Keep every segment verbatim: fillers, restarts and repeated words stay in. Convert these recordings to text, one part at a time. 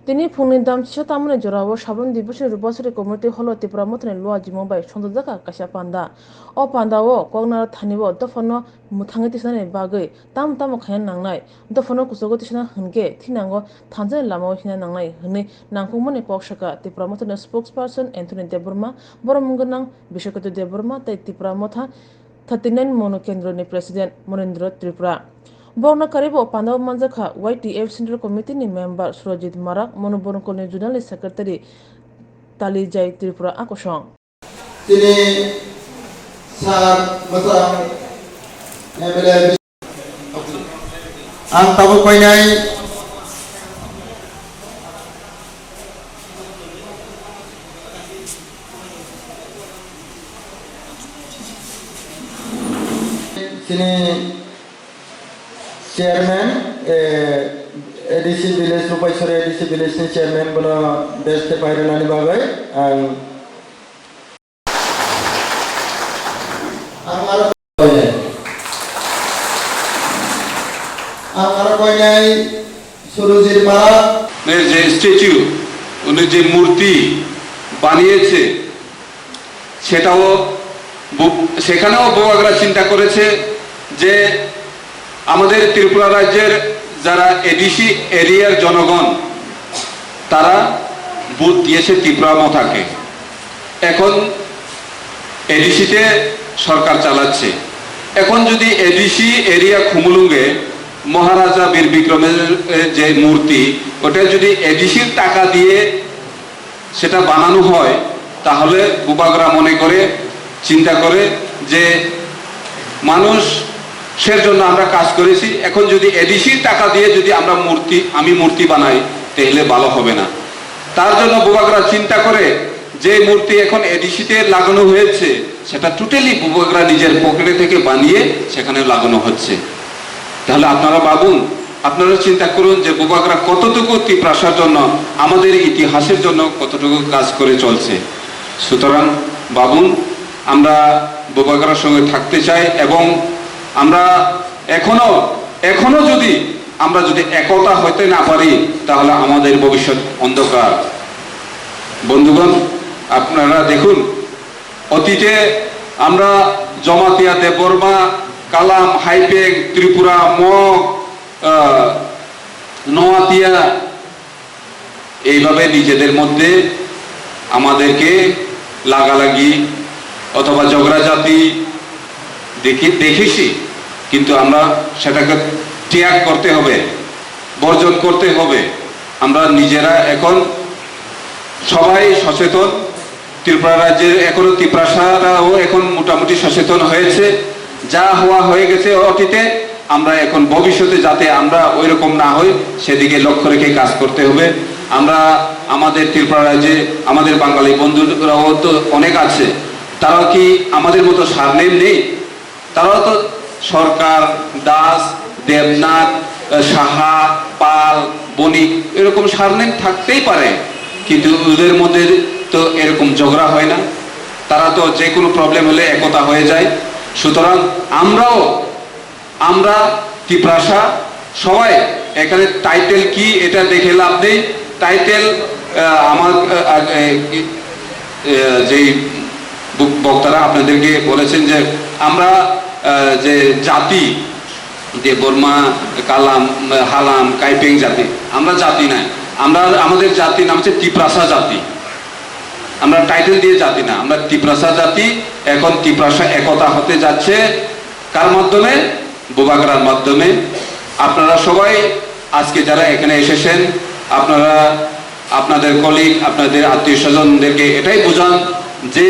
Tini phungni dam chisa tamani jorao Sabon Dibosni Rubasari Community Hall o Tipra Mothani luajimo bai songjak kaisa panda. O panda o koknaro thani o dophano mwthangwi tisnani bagwi tamo tamo khaina nangnai, dophano kuchugo tisna hwnkhe thinango thansa ni lamao hina nangnai hwnwi nangkukmani kok sakha Tipra Mothani spokesperson Anthony Debbarma, borok mung gwnang Biswaketu Debbarma tei Tipra Motha thirty nine Mono Kendroni President Monindra Tripura. Borokno karwi bo pandao manjakha Y T F Central Committee ni member Surajit Marak, Mono Borongkolni Zonal ni Secretary Talijai Tripura a kosong. Tini Sir Mwthang M L A ang tabuk painai chini chairman, eh, A D C village, Rupaisora A D C village ni chairman bono best khe pairwnani bagwi ang Ang aro koinai. Ang aro koinai Surujit Marak. যে স্ট্যাচু, উনি যে মূর্তি বানিয়েছে, সেটাও বু-, সেখানেও বুবাগরা চিন্তা করেছে যে আমাদের ত্রিপুরা রাজ্যের যারা এডিসি এরিয়ার জনগণ, তারা ভোট দিয়েছে ত্রিপুরা মথাকে। এখন এডিসিতে সরকার চালাচ্ছে। এখন যদি এডিসি এরিয়া খুমুলুঙ্গে মহারাজা বীর বিক্রমের, এ, যে মূর্তি, ওটা যদি এডিসির টাকা দিয়ে সেটা বানানো হয়, তাহলে বুবাগরা মনে করে, চিন্তা করে যে মানুষের জন্য আমরা কাজ করেছি, এখন যদি এডিসির টাকা দিয়ে যদি আমরা মূর্তি, আমি মূর্তি বানাই, তাহলে ভালো হবে না। তার জন্য বুবাগরা চিন্তা করে যে মূর্তি এখন এডিসিতে লাগানো হয়েছে, সেটা টোটালি বুবাগরা নিজের পকেটে থেকে বানিয়ে সেখানে লাগানো হচ্ছে। তাহলে আপনারা ভাবুন, আপনারা চিন্তা করুন যে বুবাগরা কতটুকু তিপ্রাসার জন্য, আমাদের ইতিহাসের জন্য কতটুকু কাজ করে চলছে। সুতরাং ভাবুন, আমরা বুবাগরার সঙ্গে থাকতে চাই এবং আমরা এখনো, এখনো যদি আমরা যদি একতা হতে না পারি, তাহলে আমাদের ভবিষ্যৎ অন্ধকার। বন্ধুগণ, আপনারা দেখুন, অতীতে আমরা জমাতিয়া, দেববর্মা, কালাম, হাইপেং, ত্রিপুরা, মগ, আহ, নোয়াতিয়া, এইভাবে নিজেদের মধ্যে আমাদেরকে লাগালাগি অথবা ঝগড়াঝাটি দেখি, দেখেছি, কিন্তু আমরা সেটাকে ত্যাগ করতে হবে, বর্জন করতে হবে। আমরা নিজেরা এখন সবাই সচেতন, ত্রিপুরা রাজ্যের এখনো তিপ্রাসারাও এখন মোটামুটি সচেতন হয়েছে। যা হওয়া হয়ে গেছে অতীতে, আমরা এখন ভবিষ্যতে যাতে আমরা ওইরকম না হই, সেদিকে লক্ষ্য রেখে কাজ করতে হবে। আমরা আমাদের ত্রিপুরা রাজ্যে আমাদের বাঙালি বন্ধুরাও তো অনেক আছে, তারাও কি আমাদের মতো সারনেম নেই? তারাও তো সরকার, দাস, দেবনাথ, আহ, সাহা, পাল, বণিক, এরকম সারনেম থাকতেই পারে, কিন্তু ওদের মধ্যে তো এরকম ঝগড়া হয় না। তারা তো যে কোনো প্রবলেম হলে একতা হয়ে যায়। সুতরাং আমরাও, আমরা তিপ্রাসা সবাই, এখানে টাইটেল কি এটা দেখে লাভ নেই। টাইটেল, আহ, আমার, আহ, আহ, আহ, যেই বক-, বক্তারা আপনাদেরকে বলেছেন যে আমরা, আহ, যে জাতি, দেববর্মা, কালাম, হালাম, কাইপেং জাতি, আমরা জাতি নয়। আমরা, আমাদের জাতির নাম হচ্ছে তিপ্রাসা জাতি। আমরা টাইটেল দিয়ে জাতি না, আমরা তিপ্রাসা জাতি। এখন তিপ্রাসা একতা হতে যাচ্ছে। কার মাধ্যমে? বুবাগরার মাধ্যমে। আপনারা সবাই আজকে যারা এখানে এসেছেন, আপনারা আপনাদের কলিগ, আপনাদের আত্মীয় স্বজনদেরকে এটাই বোঝান যে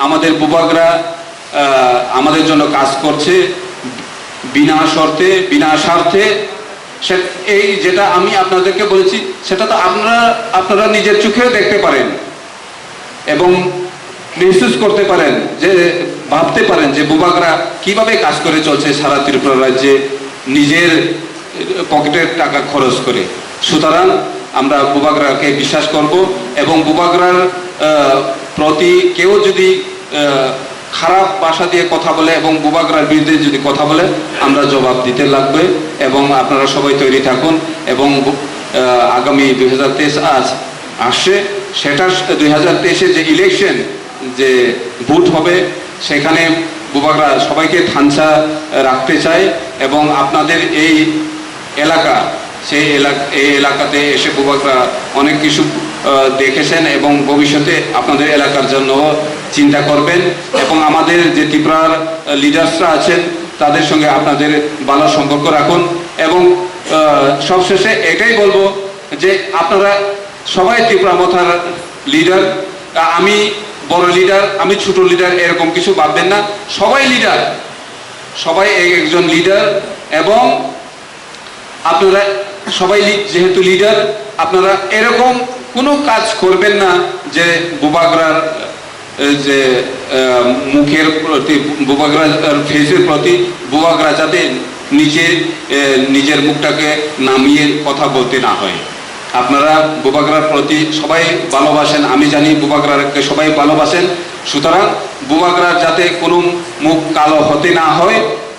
আমাদের বুবাগরা, আহ, আমাদের জন্য কাজ করছে বিনা শর্তে, বিনা স্বার্থে। সে, এই যেটা আমি আপনাদেরকে বলেছি, সেটা তো আপনারা, আপনারা নিজের চোখেও দেখতে পারেন এবং মেহসুস করতে পারেন, যে ভাবতে পারেন যে বুবাগরা কিভাবে কাজ করে চলছে সারা ত্রিপুরা রাজ্যে নিজের পকেটের টাকা খরচ করে। সুতরাং আমরা বুবাগরাকে বিশ্বাস করব এবং বুবাগরার, আহ, প্রতি কেউ যদি, আহ, খারাপ ভাষা দিয়ে কথা বলে এবং বুবাগরার বিরুদ্ধে যদি কথা বলে, আমরা জবাব দিতে লাগবে। এবং আপনারা সবাই তৈরি থাকুন এবং বু-, আহ, আগামী দুই হাজার তেইশ আস-, আসছে, সেটার দুই হাজার তেইশে যে ইলেকশন, যে ভোট হবে, সেখানে বুবাগরা সবাইকে থানসা রাখতে চাই এবং আপনাদের এই এলাকা, সেই এলাক-, এই এলাকাতে এসে বুবাগরা অনেক কিছু, আহ, দেখেছেন এবং ভবিষ্যতে আপনাদের এলাকার জন্য চিন্তা করবেন এবং আমাদের যে ত্রিপুরার, আহ, লিডার্সরা আছেন, তাদের সঙ্গে আপনাদের ভালো সম্পর্ক রাখুন এবং, আহ, সবশেষে এটাই বলবো যে আপনারা সবাই ত্রিপুরা মথার লিডার। আমি বড় লিডার, আমি ছোট লিডার, এরকম কিছু ভাববেন না। সবাই লিডার, সবাই এক একজন লিডার এবং আপনারা সবাই লি-, যেহেতু লিডার, আপনারা এরকম কোনো কাজ করবেন না যে বুবাগরার, এ, যে, এ, মুখের প্রতি, বুবাগরার ফেসের প্রতি বুবাগরা যাতে নিজে, এ, নিজের মুখটাকে নামিয়ে কথা বলতে না হয়। আপনারা বুবাগরার প্রতি সবাই ভালোবাসেন, আমি জানি বুবাগরাকে সবাই ভালোবাসেন। সুতরাং বুবাগরার যাতে কোনো মুখ কালো হতে না হয়,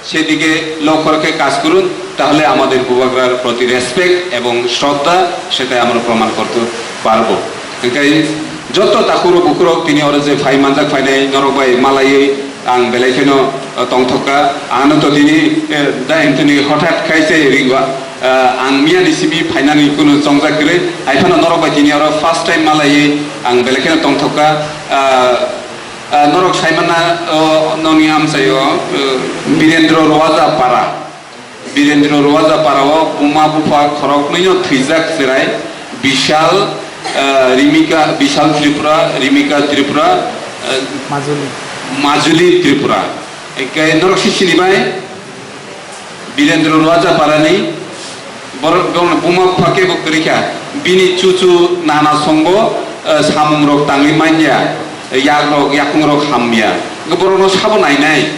সেদিকে লক্ষ্য রেখে কাজ করুন, তাহলে আমাদের বুবাগরার প্রতি রেসপেক্ট এবং শ্রদ্ধা, সেটাই আমরা প্রমাণ করতে পারবো। Hingkhe joto takhurok bukhurok tini oro je phai manjak phainai norok bai malaiwi ang belai kheno, uh, tongthokka. Ano to tini, eh, da hintini hothat khai se ringwa, uh, ang miyani simi phainani kunu chongjak kwrwi. Hai phano norok bai tini oro first time malaiwi ang belai kheno tongthokka. Uh, Ah, norok saimana, o, noni amchaio, o, Birendra Roaja Para. Birendra Roaja Para o buma bupha khoroknwino thwijak cherai, Bishal, ah, Rimika, Bishal Tripura, Rimika Tripura, ah, Majuli. Majuli Tripura. Ekke norok si sini bai? Birendra Roaja Parani borok bongni buma bupha kebo kwrwi kha. Bini chuchu nana songbo, eh, samungrok tangwi manya, yakrok, yakungrok hamya. Borokno sabo nainai.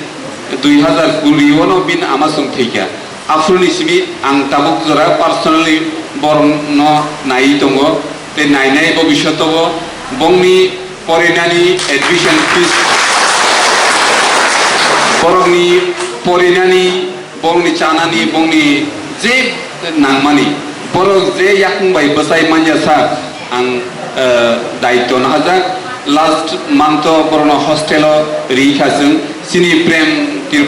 Dui hazar kuri ono bini ama chwng thwikha. Aphuruni simi ang tabuk jora personally borokno naiwi tongo. Tei nainai bobishoto bo bongni porinani admission fees, borokni porinani, bongni chanani, bongni je nangmani, borok je yakung bai bwsai manya sa ang, eh, daityo nahajak. Last month o borokno hostel o ri kha chwng. Chini Prem Tir-,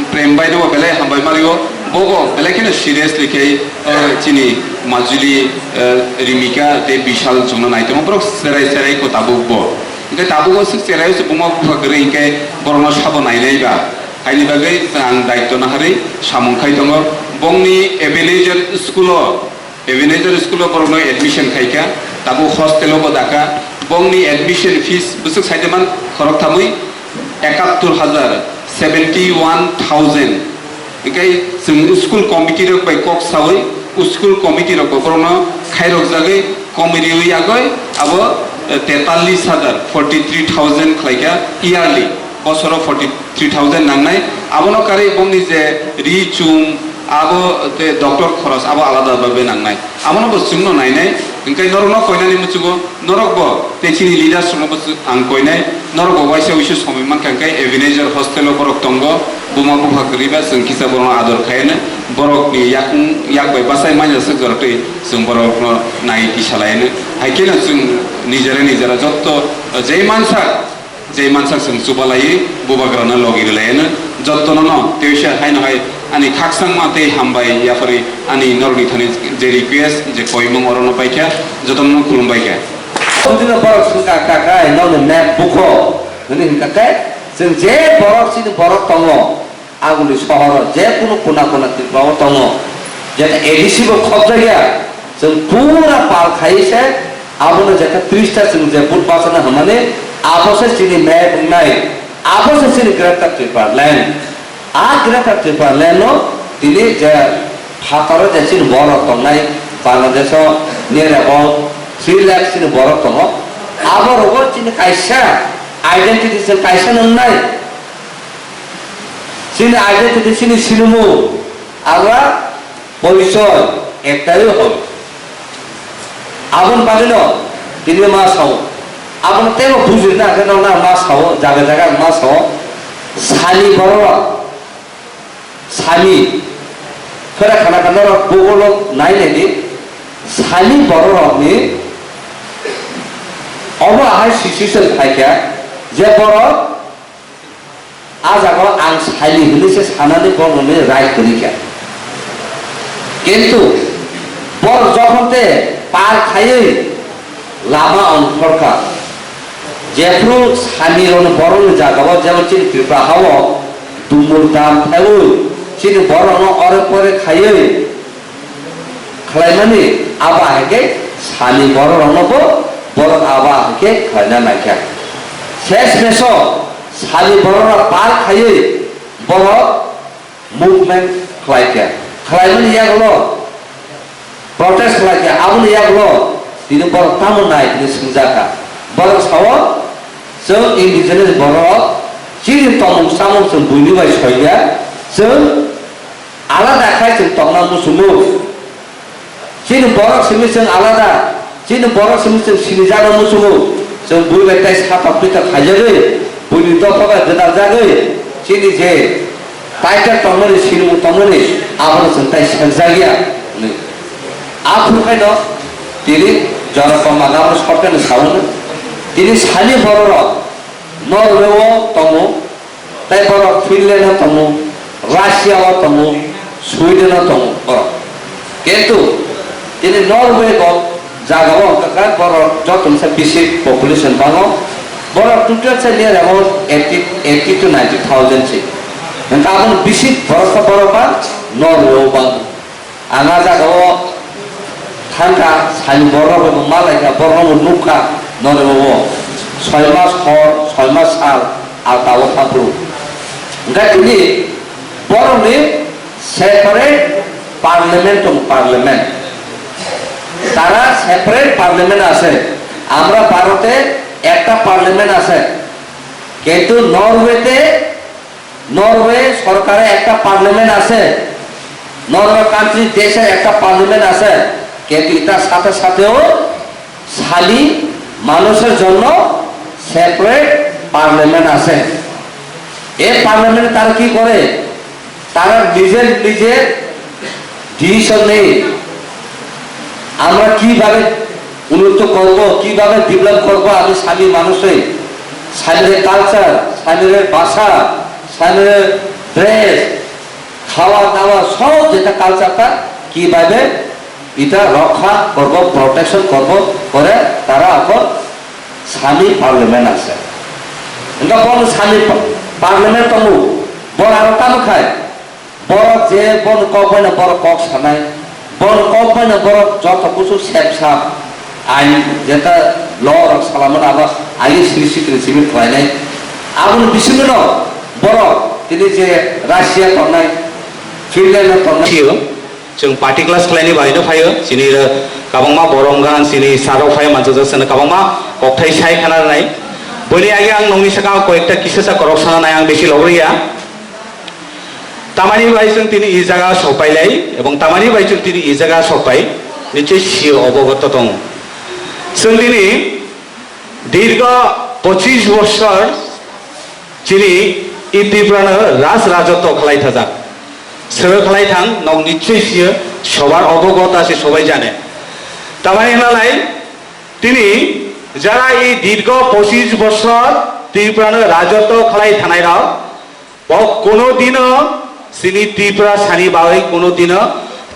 Prem bai no belai hambai mario, bogo belai kheno seriously khe, eh, chini Majuli, eh, Rimika tei Bishal chwngno nai tongo, borok cherai cherai ko tabuk bo. Hingke tabuk o swk cherai se buma bupha kwrwi hingke borokno sabo nainai ba. Haini bagwi ang daityo naharwi samung khai tongo. Bongni Ebenezer school o Ebenezer school o borokno admission khaikha, tabuk hostel o bo dakha. Bongni admission fees bwswk saidaman khorok thamwi ekattor hajar, seventy one thousand. Hingke chwng school committee rok bai kok sawi, school committee rok bo borokno khairok jagwi komiriwi yagwi abo, eh, tetallis hajar, forty three thousand khlaikha yearly, bosoro forty three thousand nangnai. Abono karwi bongni je ri chum, abo tei doctor khoros abo alada bhabe nangnai. Abono bo chwngno nainai. Hingke norokno koinani muchungo, norok bo tei chini leaders rokno bo chwng ang koinai. Norok bo waisa wisa somoi mankha hingke Ebenezer hostel o borok tongo, buma bupha kwrwi ba chwng kisa borokno ador khaiyano. Borokni yakung yak bai bachai manya swk jora twi chwng borokno nai tisa laiyano. Hai kheno chwng nijera nijera jotto jei mansak, jei mansak chwng chubalaiwi bubagrano logi rwlaiano. Jottono no teisa haino hai ani khakchangma tei hambai yapharwi ani norokni thani je request je koimung orono paikha, jotono khulumbaikha. Bwdino borok swngkha, "Kakai, nokni map bukho," hwnwi hwnkha khe chwng je borok chini borok tongo, Aguli sohoro je kunu kuna kuna Tripura o tongo, jeta A D C bo khobjakya, chwng pura pal khaiwi se abono jeta tris ta chwng je vote bachana hwnmani, abo se chini map wngnai, abo se chini Greater Tipraland. A Greater Tipraland no tini je phataro je chini borok tongnai, Bangladesh o near about three lakhs chini borok tongo, abo rogo chini kaisa identity chwng kaisa nwngnai. Chini identity, chini sinimung, aba porisoi ektai hoi. Aboni bagwino tini ma sao. Abono teibo bujirna khe nokna ma sao, jaga jaga ma sao. Sani borok, sani. Phera khana khana rok bogolo nai nai di. Sani bororokni omo ahai situation phaikha je borok a jagao ang saili hwnwi se sanani borokni right kwrwi kha. Kintu borok jokhon te par khaiwi lama ongkhorkha, jephru sani rokni borokni jagao jemon chini Tripura hao dumul dam phaiwi chini borokno ore pore khaiwi khlaimani abo hai khe sani bororokno bo borok abo hai khe khlaina naikha. Ses meso sani bororok par khaiwi borok movement khlaikha. Khlaimani yagulo protest khlaikha. Aboni yagulo tini borok tamo nai hwnwi swngjakha. Borok sao, chwng indigenous borok chini tongmung chamung chwng buini bai soiya, chwng alada khai chwng tongna muchungo. Chini borok simi chwng alada, chini borok simi chwng sinijakna muchungo. Chwng bui bai tai satok pitok khaijagwi, buini dopha bai gwdaljagwi, chini je title tongmani, sinimung tongmani, abono chwng tai sekjakya hwnwi. Aphuru khaino tini Jonathan Mangano sorkarni saono tini sani bororok Norway-o tongo, tei borok Finland-o tongo, Russia-o tongo, Sweden-o tongo borok. Kintu tini Norway bo jagao wngkha kha borok joto ni sa bisi population bango. Borok total sa near about eighty, eighty to ninety thousand se. Hwnkhe aboni bisi borok sa borok ba Norway-o bango. Ang a jagao thangkha, sani borok bai bo malaikha, borok no nukha, norok bo soi mas hor, soi mas sal, alta o thangphuru. Hwnkhe tini borok ni separate parliament tong, parliament. তারা separate parliament আছে, আমরা ভারতে একটা parliament আছে, কিন্তু নরওয়েতে নরওয়ে সরকারে একটা পার্লামেন্ট আছে, নরওয়ে কান্ট্রি দেশে একটা পার্লামেন্ট আছে, কিন্তু এটার সাথে সাথেও সানি মানুষের জন্য সেপারেট পার্লামেন্ট আছে। এই পার্লামেন্টে তারা কি করে? তারা নিজের নিজের ডিসিশন নেই। আমরা কিভাবে উন্নত করব, কিভাবে ডেভেলপ করব, আমি সানি মানুষে সানির কালচার, সানির ভাষা, সানির ড্রেস, খাওয়া দাওয়া, সব যেটা কালচারটা কিভাবে এটা রক্ষা করব, প্রোটেকশন করব, করে তারা এখন সানি পার্লামেন্ট আছে। Engkha bono sani pa-, parliament tongo, bor aro tamo khai, borok je bono kok bai no borok kok sanai, bono kok bai no borok joto kusu sep sap, ain jeta law rok salamani abo aini sini sikri simi khlainai. Aboni bisingo no borok tini je Russia tongnai, Finland tongnai. Chwng party class khlaini bagwino phaio, chini ro kabangma borok wngkha, chini sir rok phai manchajak, chwngno kabangma kokthai sai khana rwnai. Boini age ang nokni saka koyekta kisa sa korok sana nai, ang besi logriya. Tamani bai chwng tini i jaga sokpailai, ebong tamani bai chwng tini i jaga sokpai, nichoi sio obogoto tong. Chwng tini dirgho pochis bosor chini i Tripurano raj rajotwo khlai thajak. Sero khlai thang, nok nichoi sio sobar obogot ase, sobai jane. Tamani hwnalai, tini jara i dirgho pochis bosor Tripurano rajotwo khlai thanai rok, bo kono dino chini Tripura sani bagwi kono dino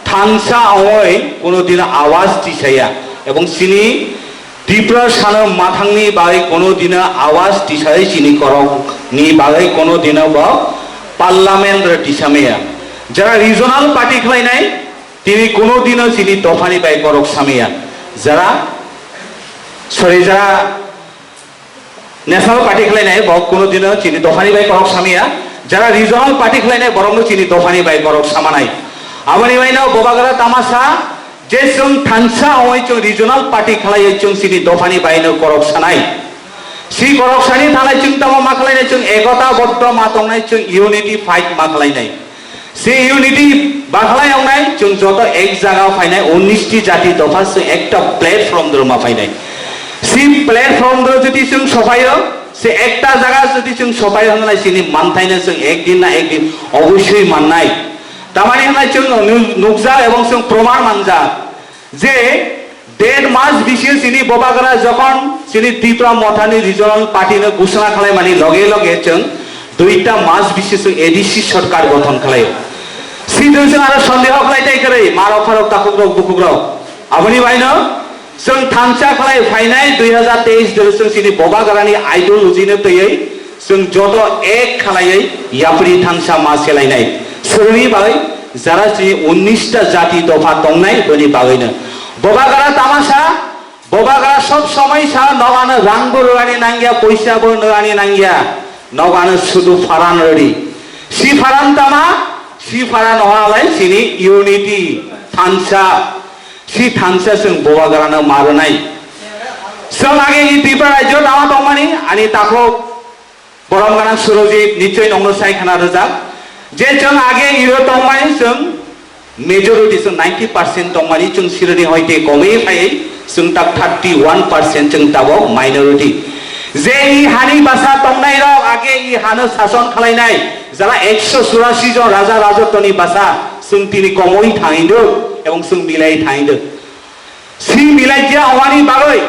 thansa ongoi kono dino awaz tisaya. Ebong chini Tripura sano mathangni bagwi kono dino awaz tisai chini korokni bagwi kono dino bo parliament ro tisamaya. Jara regional party khlainai tini kono dino chini dophani bai korok samaya. Jara, sorry, jara national party khlainai bo kono dino chini dophani bai korok samaya. Jara regional party khlainai borokno chini dophani bai korok samanai. Aboni baino bobagra tamasa je chwng thansa ongoi chwng regional party khlaiwi chwng chini dophani baino korok sanai. Si korok sani thanai chwng tamo ma khlainai, chwng ekota boddo ma tongnai, chwng unity fight ma khlainai. Si unity bakhlai wngnai, chwng joto ek jaga phainai, unnish ti jati dopha chwng ekta platform doro ma phainai. Si platform doro jodi chwng sophaio, si ekta jaga jodi chwng sophaio hwnlai chini manthaino chwng ekdin na ekdin obossoi mannai. Tamani hwnlai chwng nu-, nukjak ebong chwng proman manjak. Je dead mas bisi chini Bobagra jokhon chini Tipra Mothani regional party no ghosona khlaimani loge loge chwng duita mas bisi chwng A D C sorkar gothon khlaio. Sidung chwng aro sondeho khlai tai kwrwi, marok pharok takhuk rok bukhuk rok. Aboni baino chwng thansa khlai phainai dui hazar teis de chwng chini Bobagrani ideology no twiwi chwng joto ek khlaiwi yapri thansa ma selainai. Sroni bai jara chini unnish ta jati dopha tongnai boni bagwino. Bobagra tamasa, Bobagra sob somoi sa nogano rangbo rwani nangya, poisa bo rwani nangya. Nogano sudu pharan rwdi. Si pharan tama, si pharan ohalai chini unity, thansa. Si thansa chwng Bobagrano marwnai. Chwng age ni Tripura rajyo tama tongmani, ani takhuk Borom ganang Surojit nichoi nongno sai khana rwjak. Je chwng age iro tongmani chwng majority chwng ninety percent tongmani chwng sironi hoite komwi phaiwi chwng tak thirty one percent chwng tabok minority. Je i hani basa tongnai rok age i hano sason khlainai jara ekso churasi jon raja rajottoni basa chwng tini komwi thangwi do ebong chwng milai thangwi do. Si milai jia owani bagwi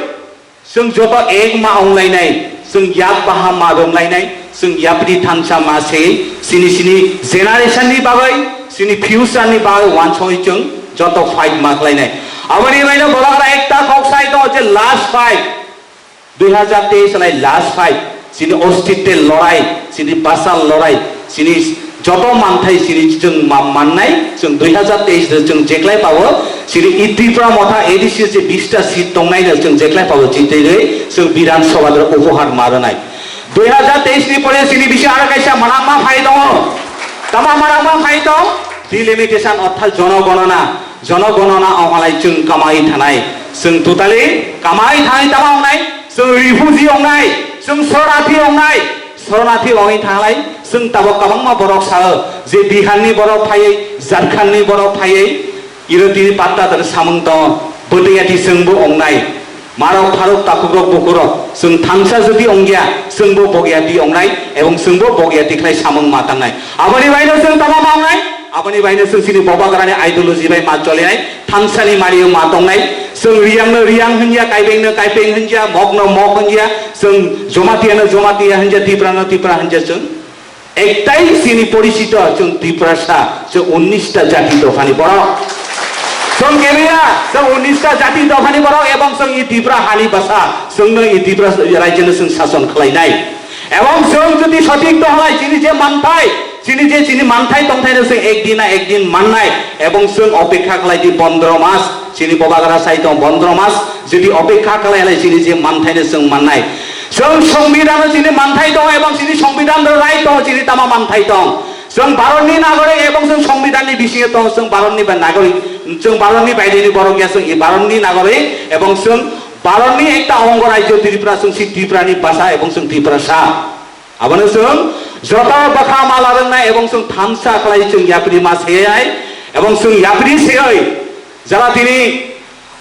Chwng joto ek ma wnglainai, chwng yak baha ma romlainai, chwng yapri thansa ma se, chini chini generation ni bagwi, chini future ni bagwi wansogwi chwng joto fight ma khlainai. Aboni baino Bobagra ekta kok sai tongo je last fight, dui hazar teis lai last fight, chini ostitto lorai, chini basa lorai, chini joto manthai chini chwng ma-, mannai, chwng dui hazar teis de chwng jeklai pabo, chini i Tripura Motha A D C je bista seat tongnai no chwng jeklai pabo chitwi rwi chwng Bidhan Sabha de upohar ma rwnai. Dui hazar teis ni pore chini bisi aro kaisa manakma phai tongo. Tama manakma phai tong? Delimitation orthat jonogonona. Jonogonona onghalai chwng kamai thanai. Chwng totally kamai thanai tama ongnai. Chwng refugee ongnai. Chwng sornathi ongnai. Sornathi ongwi thanglai, chwng tabok kwbangma borok sao, je Biharni borok phaiwi, Jharkhandni borok phaiwi, iro tini patta tani samung tongo, bwtwi ati chwngbo ongnai. Marok pharok takhukrok bukurok, chwng thansa jodi ongya, chwngbo bogya di ongnai, ebong chwngbo bogya di khlai samung ma tangnai. Aboni baino chwng tama ma ongnai, aboni baino chwng chini Bobagrani ideology bai ma cholinai, thansani mari ma tongnai, chwng riyangno riyang hwnjak, kaibengno kaibeng hwnjak, mokno mok hwnjak, Chwng Jamatia no Jamatia hwnja, Tipra no Tipra hwnja chwng. Ektai chini porishito chwng Tiprasa, chwng unnish ta jati dophani borok. Chwng kebiya, chwng unnish ta jati dophani borok ebong chwng i Tipra hani basa, chwngno i Tipra rajyo no chwng sason khlainai. Ebong chwng jodi sothik dohlai chini je manthai, Chini je chini manthai tongthai no chwng ekdin na ekdin mannai, ebong chwng opekha khlai di pondro mas, chini Bobagra sai tong pondro mas, jodi opekha khlai lai chini je manthai no chwng mannai. Chwng Songbidan no chini manthai tong, ebong chini Songbidan no rai tong, chini tama manthai tong. Chwng Bharat ni nagorik ebong chwng Songbidan ni bisingo tong, chwng Bharat ni ba nagorik, chwng Bharat ni baire ni borok ya, chwng i Bharat ni nagorik ebong chwng Bharat ni ekta ongo rajyo Tripura, chwng si Tripura ni basa ebong chwng Tripura sa. Abono chwng joto bwkha mala rwngnai ebong chwng thansa khlai chwng yapri ma seyai ebong chwng yapri seyoi jara tini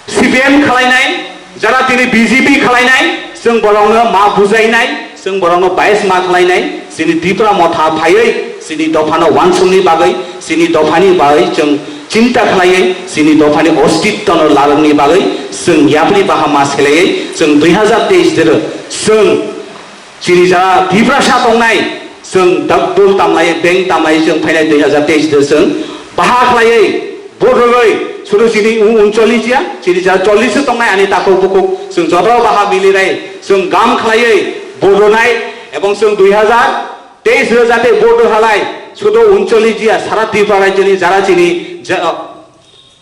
C P M khlainai, jara tini B J P khlainai, chwng borokno ma bujainai, chwng borokno bais ma khlainai, chini Tipra Motha phaiwi chini dophano wansukni bagwi, chini dophani bagwi chwng chinta khlaiwi, chini dophani ostittono larwkni bagwi chwng yapri baha ma selaiwi chwng dui hazar teis dero chwng Chini jara Tiprasa tongnai, chwng dakbul tamlai, bank tamlai, chwng phainai dui hazar teis de chwng baha khlaiwi, vote rwgwi, sudu chini u-, uncholish ya, chini jara chollish se tongnai, ani takhuk bukhuk, chwng joto baha milirai, chwng gam khlaiwi, vote rwnai, ebong chwng dui hazar teis de jate vote rw halai, sudu uncholish ya, sara Tripura rajyoni jara chini ja-,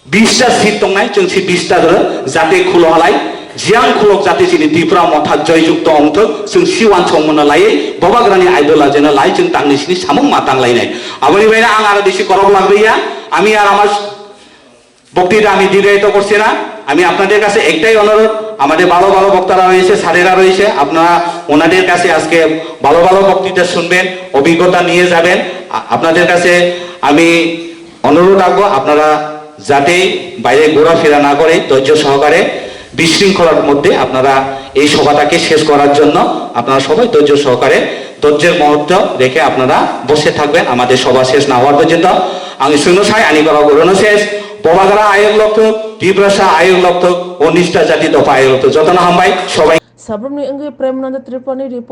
Bista seat tongnai, chwng si bista doro jate khulo halai, jiyang khulok jate chini Tipra Motha joy jukto ongthok, chwng si wansong mano lai, Bobagrani idol ajena lai, chwng tangni sini samung ma tang lainai. Aboni baino ang aro bisi korok lagriya, ami ar amar বক্তৃতা আমি দীর্ঘায়িত করছি না। আমি আপনাদের কাছে একটাই অনুরোধ, আমাদের ভালো ভালো বক্তারা রয়েছে, স্যারেরা রয়েছে, আপনারা ওনাদের কাছে আজকে ভালো ভালো বক্তৃতা শুনবেন, অভিজ্ঞতা নিয়ে যাবেন। আ-, আপনাদের কাছে আমি অনুরোধ রাখবো আপনারা যাতে বাইরে ঘোরাফেরা না করে ধৈর্য সহকারে বিশৃঙ্খলার মধ্যে আপনারা এই সভাটাকে শেষ করার জন্য আপনারা সবাই ধৈর্য সহকারে ধৈর্যের মুহূর্ত রেখে আপনারা বসে থাকবেন আমাদের সভা শেষ না হওয়ার পর্যন্ত। Ang swngno sai ani borok urono ses, Bobagra ayok lokthok, Tiprasa ayuk lokthok, onista jati dopha ayuk lokthok. Jotono hambai, sobai. Sabrumni wngwi Premananda Tripurani report.